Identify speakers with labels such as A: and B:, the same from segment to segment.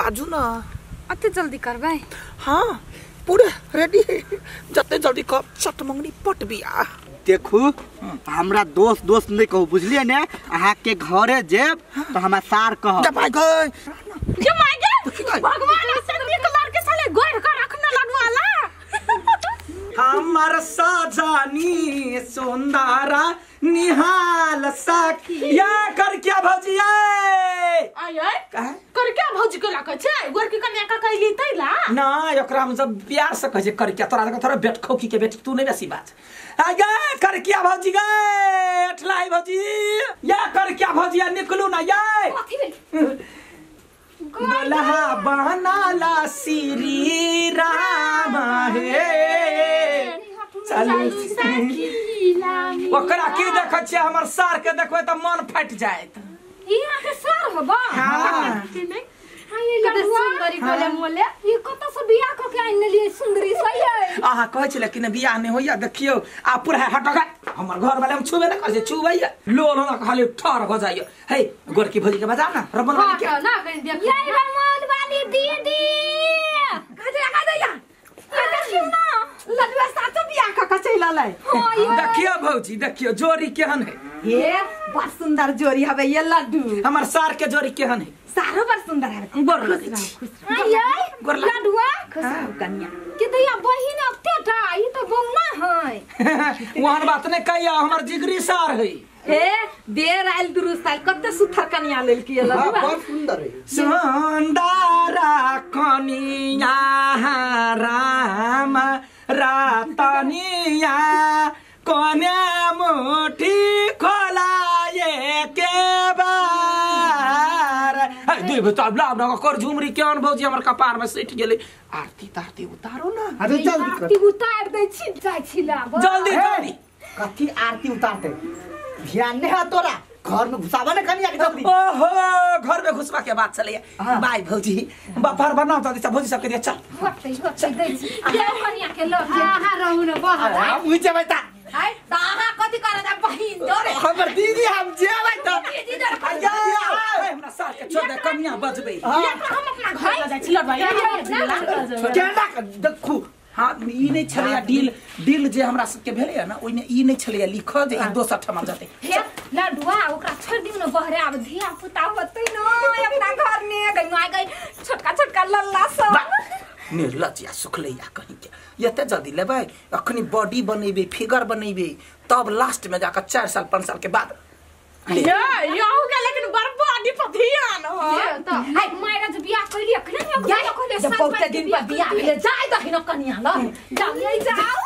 A: बाजू ना
B: अते जल्दी करबै।
A: हाँ पूरा रेडी जते जल्दी कब चट मंगनी पट बियाह।
C: देखू हमरा दोस्त दोस्त नहीं कहू बुझलिए ने, अहाँ के घरे जेब तो हमरा सार कह।
A: जब आई गए
B: के माय गे भगवान ऐसे नीक लड़के साले गोर के रखने लगवाला।
D: हमर साजानी सुंदरा निहाल सखिया कर क्या भौजी
B: आय आय कर क्या भौजी के लाके छै गोर के कन्या का कहली तैला
D: ना ओकरा हम सब प्यार से कहै छै कर क्या तोरा थोड़ा बेट खोखी के बेट तू नहीं बेसी बात आ गे कर क्या भौजी गे अठलाई भौजी या कर क्या भौजी निकलू ना ये दुल्हा बनाला श्री राम हे चलू ओकरा की देखै छियै हमर सार के देखबै त मन फाटि जायत।
B: ई अहाँ के सार हबा?
D: हां
B: हां ये लड़ुआ सुंदरी बोले मोले ई कत से बियाह क के आनि लिए सुंदरी सही है।
D: अहाँ कहै छले कि ने बियाह नै होइया देखियौ आ पूरा हट ग हमर घर वाला हम छुबे न करै छै छुबैया लोल न खाली ठर हो जाइयो। हे गोरकी भौजी के बजा ना रमन वाली के
B: ना कहीं देख ये रमन वाली दीदी का दे या देखियौ ना लड़ुआ सातो बियाह क के चलि अलै।
D: देखियौ भौजी देखियौ जोड़ी केहन है।
E: हे बड़ सुंदर जोड़ी हवे ये लड्डू।
D: हमर सार के जोड़ी केहन है?
E: सारो बड़ सुंदर हवे।
D: गोर लगै छी।
B: आय लड्डुआ
E: खुश रहू कन्या
B: के दैया बहिन अतेटा ई त बौना है।
D: वहन बात नै कहिया हमर जिगरी सार है।
E: हे देर आइल दुरुस्त आइल कते सुथर कन्या लेलकी लड्डुआ।
C: बड़ सुंदर है।
D: सुंदरा कनिया राम रातनिया कोने मुठी खोलाए के बार दुई बता ब्ला ना कर झुमरी केहन भौजी हमर कपार में सटि गेलै। आरती तारती उतारो ना।
C: अरे जल्दी
B: आरती उतार दै छी जाइ छी ला
D: जल्दी जल्दी।
C: कथी आरती उतारते ध्यान नहीं है तोरा घर में घुसावा ना कनिया के जल्दी।
D: ओहो घर में घुसवा के बात चलैया। बाय भौजी बापर बनाओ जल्दी सब भौजी सब के दिया चल
B: होतै होतै दै छी के कनिया के ल हां हां रहू न बह
C: हम जेबै त
E: हाय त अहाँ कथि करत आ बहिन जोरे
C: हमर दीदी हम जेबै त
E: दीदी जोरे
D: हमरा सार के छोड़ दे कनिया बजबै
B: हम अपना घर ल जाइ छी लड़बाई
C: केना देखू।
D: हां ई नै छलैया डील डील जे हमरा सबके भेलैया ना ओइमे ई नै छलैया लिखल जे एक दोसर ठाम जतै।
B: हे लडुआ ओकरा छोड़ दिउ न बहरे आब धिया पुता होतै न अपना घर में गई माय गई छोटका छोटका लल्ला सब
D: निर्लज या सुखलैया कहीं के एते जल्दी लेबै अखनी बॉडी बनेबै फिगर बनेबै तब लास्ट में जाकर 4 साल 5 साल के बाद
B: ये याहू के लेकिन बड़ बॉडी पर ध्यान हो त हाय मायरा जे बियाह कइली अखने ने कहले
E: जब बहुत दिन पर बियाह भेले जाय दहिन कनिया ल
B: जाऊ ये जाऊ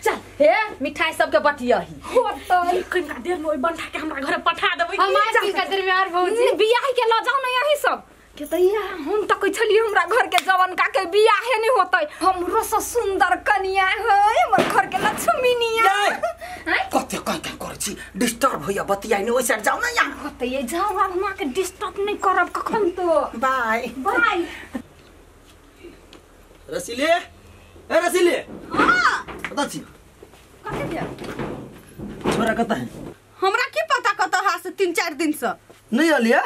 E: चल हे मिठाई सबके बटियही
B: होतै कनिका देर में ओइ बंठा के हमरा घर पठा देबै।
F: हम की देर में आर भौजी
B: बियाह के ल जाऊ न यही सब के तैया हम त कहै छलियै हमरा घर के जवन का के बियाहे नै होतै हमरो से सुंदर कनिया है हमर घर के लक्ष्मीनिया।
D: कते कह कह करै छी डिस्टर्ब होइया बतियाइ नै ओइ साइड जाऊ न यहाँ
B: होतै ये जाऊ आब हम के डिस्टर्ब नै करब कखन तो
D: बाय
B: बाय।
C: रसीले ए रसीले
E: हां
C: कत छी
B: कते दे
C: छोरा कत है
E: हमरा की पता कत हा से 3-4 दिन से
C: नहीं अलिया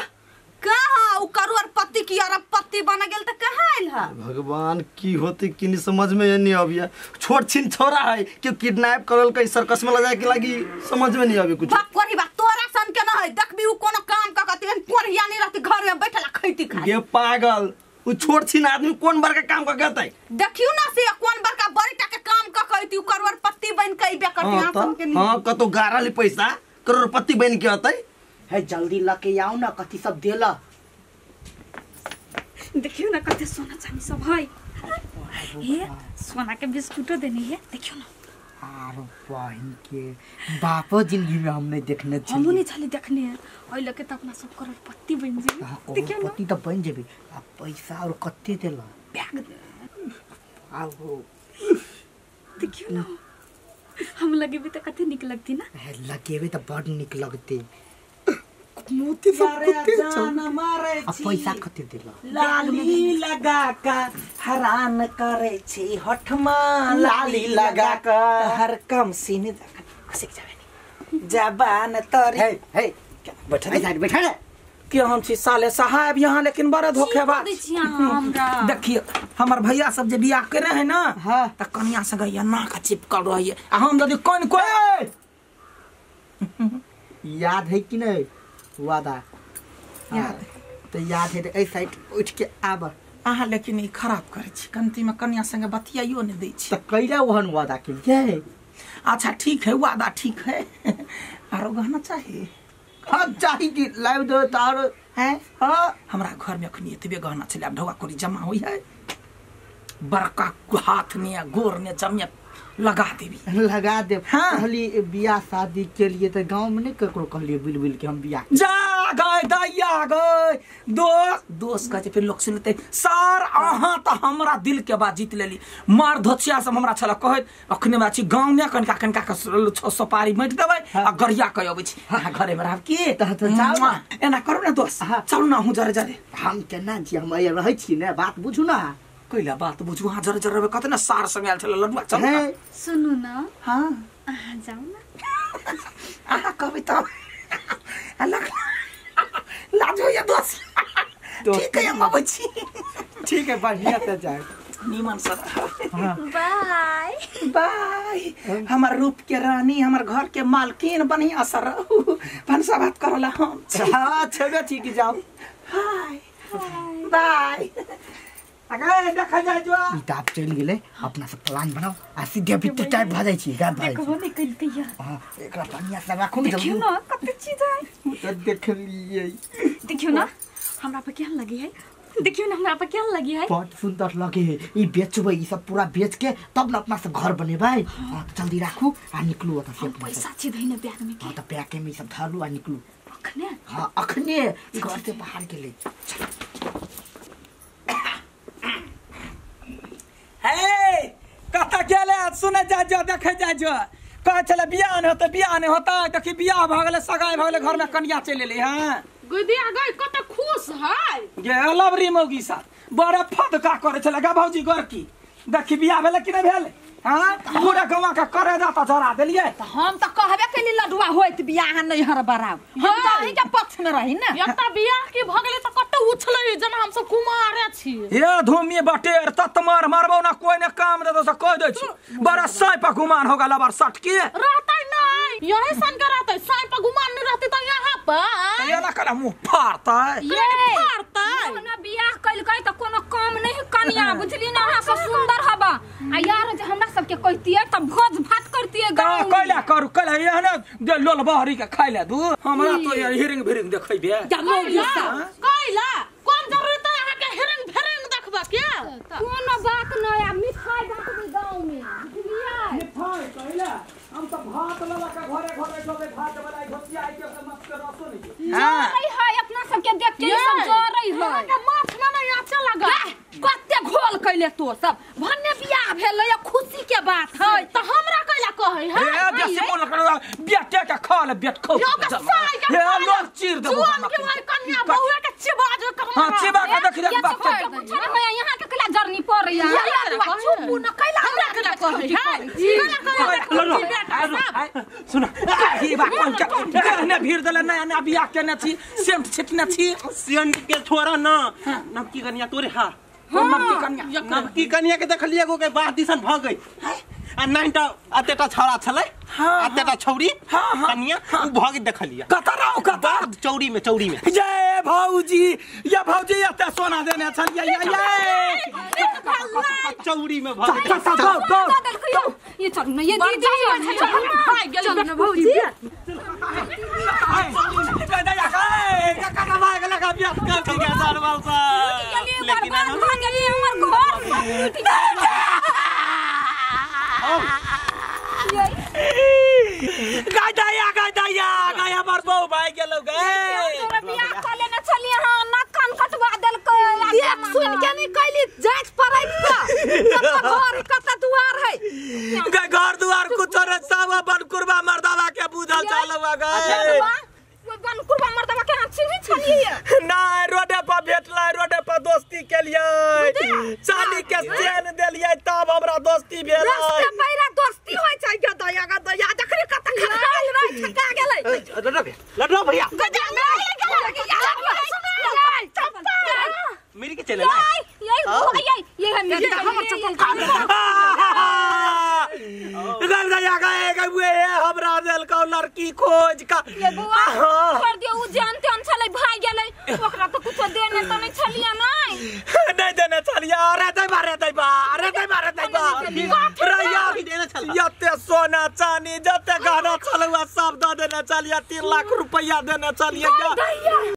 E: कहाँ उ करोड़पति की अरबपति बन गेल त कहाँ आइल हा।
C: भगवान की होती कि नहीं समझ में नहीं आबिया। छोट छिन छोरा है कि किडनैप करल कई सर्कस में ले जाए के लागी समझ में नहीं आबे कुछ।
E: बाप कोरी बा तोरा सन के न है देखबी उ कोनो काम क कते कोरिया नहीं रहती घर में बैठला खैती खा
C: गे पागल उ छोट छिन आदमी कोन बड़का काम क करतै
E: देखियो ना से कोन बड़का बड़ीटा के काम क कहती उ करोड़पति बन के अइबे करती हां सन के नहीं।
C: हां कतो गारली पैसा करोड़पति बन के अतै है जल्दी लके आओ ना कथी सब देला।
B: देखियो ना कते सोना चांदी सब है हे सोना के बिस्कुटो देनी है देखियो ना।
C: आरो बहिन के बापो जिंदगी में हमने देखने छी
B: हमहु नहीं छली देखने ओइ लके त अपना सब करोड़पति बन जेबी। देखियो ना
C: करोड़पति त बन जेबी आ पैसा और कते देला
B: बैग
C: आओ
B: देखियो ना हम लगेबे त कते निक लगती ना।
C: लगेबे त बड़ निक लगते
D: मोती सब कुत्ते जान मारे छी
C: पैसा कते देला
D: लाली लगा का हरान करे छी हठमा लाली लगा का हर कम सीने खसक जावे नी जबान तोरी
C: हे हे
D: बैठा
C: साइड बैठा रे
D: केहन छी साले साहब यहाँ लेकिन बड़ा धोखेबाज देखिए हमर भैया सब जे बियाह करे है ना
C: हाँ।
D: त कनिया संग एना का चिपकल रहिए आ हम यदि कोन कोई
C: याद है कि नहीं वादा
D: याद
C: तो याद है तो ए साइड उठ के आब
D: अहाँ लेकिन ई खराब करे छी कंती में कनिया संग बतियाइयो नहीं दै छी
C: त कैला ओहन वादा के लिए
D: अच्छा ठीक है वादा ठीक है आरो गहना चाहिए
C: हाँ चाही कि लाइव दो तार
D: है
C: हाँ
D: हमरा घर में अखनी एतबे गहना छलै आब ढौआ कोरी जमा होई है बड़का हाथ ने गोर ने जमिया लगा देबी
C: लगा दे।
D: हाँ।
C: कहली बियाह शादी के लिए तो गांव में नहीं ककरो कहलिए बिल बिल के हम बियाह
D: जा गए दैया गए दोस्त दोस्त कहै छै फिर लोग सुनते सर अहाँ तो हमरा दिल के बात जीत लेली मार धोचिया सब हमरा छल कहैत अखने हमरा छी गांव ने कनका कनका के सोपारी बाँटि देबै आ गरिया कह अबै छी अहाँ घरे में रहब की
C: त जाउ ना।
D: एना करू ने दोस्त
C: हाँ।
D: चलू ना अहूँ जरे जरे
C: हम केना छी हम एहिया रहै छी ने बात बुझू ना
D: कैला बात बुझू अहाँ जरे जरे रहबै कते ने सार संग आयल छल लडुआ चलू ना।
F: सुनू ना
D: हाँ
F: अहाँ जाउ ना
D: अहाँ कहबै तब लाज होइया दोस्त ठीक है हम अबै छी
C: ठीक है बढ़िया से जाए
D: नीमन सर
F: बाय
D: बाय हमर रूप के रानी हमर घर के मालकिन बढ़िया सर रहू भनसा भात करला हम
C: हाँ छेबे छी कि जाओ
D: हाय बाय अगर देखा जाय जो
C: ई त आब चलि गेलै अपना सब प्लान बनाओ आ सीधे भीतर टाइप भऽ जाइ छी गायब भऽ जाइ
B: देखबो
C: छी
B: नहीं कलकै या
C: हाँ एकरा बढ़िया से राखू ने
B: देखियो
C: जल्दी
B: ना कते चीज है
C: तऽ देखलियै
B: देखियो ना हमरा पर केहन लगी है देखियो ना हमरा पर केहन लगी है
C: बड सुंदर लगे है ई बेचबै ई सब पूरा बेच के तब न अपना सब घर बनेबै हाँ तऽ जल्दी राखू आ निकलू ओतऽ से अपना सब।
B: पैसा छी धैने बैग में
C: हाँ
B: के
C: तऽ पैके में ई सब धरू आ निकलू
B: अखने
C: हाँ अखने ई घर से बाहर गेलै
D: हे कतऽ गेलै सुनै जा जो देखै जा जो कहै छलै बियाह नहि होतै बियाह नहि होतै देखी बियाह भऽ गेलै सगाई भऽ गेलै घर में कनिया चलि एलै हँ
E: गुदिया गई कते खुश है
D: गे लवरी मौगी साथ बड़ा फदका करै छलै गा भौजी गोरकी देखी बियाह भेलै कि नहि भेल हाँ पूरा गवा के करे जाता जरा देलियै
E: हम त कहबे केली लडुआ होइत बियाह नहीं हर बराब हम त अहीं के पक्ष में रही ना एकटा बियाह की भ गेलै त कते उछलै जेना हम सब कुमारे छी
D: ये धूमी बटेर ततमर मारबो ना कोई ने काम दे से कह दै छी बड़ा साई पर गुमान हो गेल अबर सट के
E: रहतै नहीं यही सन के रहतै साई पर गुमान नहीं रहतै त यहाँ पर
D: एना कला मुंह फाड़तै
B: ये
E: फाड़तै
B: कोनो बियाह कइलकै त कोनो काम नहीं कनिया बुझली ना अहाँ सब सुंदर हबा आ यार जे हमरा सबके कहतियै त भोज भात करतियै
D: का
B: गाँव में।
D: कैला करू कैला एहने दे लोल बहरी के खाइ ले दू हमरा तो ये हिरिंग भिरिंग देखैबे
E: कैला कैला कोन जरूरत है अहाँ के हेरिंग भेरिंग देखबा के
B: कोनो बात नहीं आ मिठाई बांटबै गाँव में बुझलियै
D: मिठाई कैला हम तो भात लला के घरे घरे जोबे भात बनाई घोटिया आई के मत के रसो नहीं हां
B: जरै है अपना सबके देख के ई सब जरै है
E: अहाँ के माथ में नहीं आचे लगा
B: कते घोल कैले तो सब भन्ने बियाह भेलै या खुशी के बात है
E: त हमरा कैला कहै है
D: ए बेसी मोन कर बेटे के खा ले बेट खो
E: यो के साई के
D: ए लोल चीर देबो
E: जुआन के भाई कन्या बहुए के चिबा जो कर
D: हां चिबा के देख देख बाप के
B: कुछ नहीं होया यहाँ के कैला जरनी पड़ैया चुप न कैला
E: हमरा कैला कहै है कैला कहै
D: सुन ही बा कोन के कहने भीड़ देले नया नया बियाह केने छी सेंट छिटने छी
G: सेंट के छोड़ा ना नवकी कन्या तोरे हा
D: नवकी कन्या
G: नवकी कन्या के देखलिए एगो के बाह दिसन भ गई आ नाइनटा अतेटा छौड़ा छलै अतेटा छौड़ी कन्या उ भ गई देखलिए
D: कत रहो कत
G: चौड़ी में चौड़ी में
D: जय भौजी या भौजी एते सोना देने छलिए या ये
G: चौड़ी में भ गई
D: चल चल दौड़
B: ये चल न ये दीदी चल न भौजी
G: लेकिन
B: बर्बाद भऽ गेलियै हमर घर सब टूटि गेलै।
D: गाय दैया गाय दैया गाय हमर बहू भाई गेलौ गे
B: तोरा बियाह कऽ लेने छलियै हँ नाक कान कटवा देलकै
E: देख सुन के नहीं कैली जांच पड़ैत का कत घर कत दुआर है
D: गाय घर दुआर कुछो रे सब अपन कुरबा मर्दावा के बुझल चलवा गए
B: ओइ बनकुरबा मर्दबा के अहाँ चिन्है छलियै
D: ना रोडे पर भेटलै रोडे पर दोस्ती केलियै चांदी के चेन देलियै तब हमरा दोस्ती भेलै
E: रास्ते पैरा दोस्ती होय छै गे दया गे दया देखली कत खखाल रह ठका गेलै
G: लड्डू भैया लड्डू भैया मेरी के चले ना
B: ये ये हम चप्पल खा
D: गए हमरा देलकौ लड़की खोज का
B: ये बुआ छोड़ दियो उ जानते हम छलै भाग गेलै ओकरा तो कुछो देने त नहीं छलिया नहीं
D: नहीं देने छलिया। अरे दैबा रे दैबा अरे दैबा रे दैबा जते सोना चानी जते गहना छलौआ सब दऽ देने छलिया 3 लाख रुपया देने छलिया।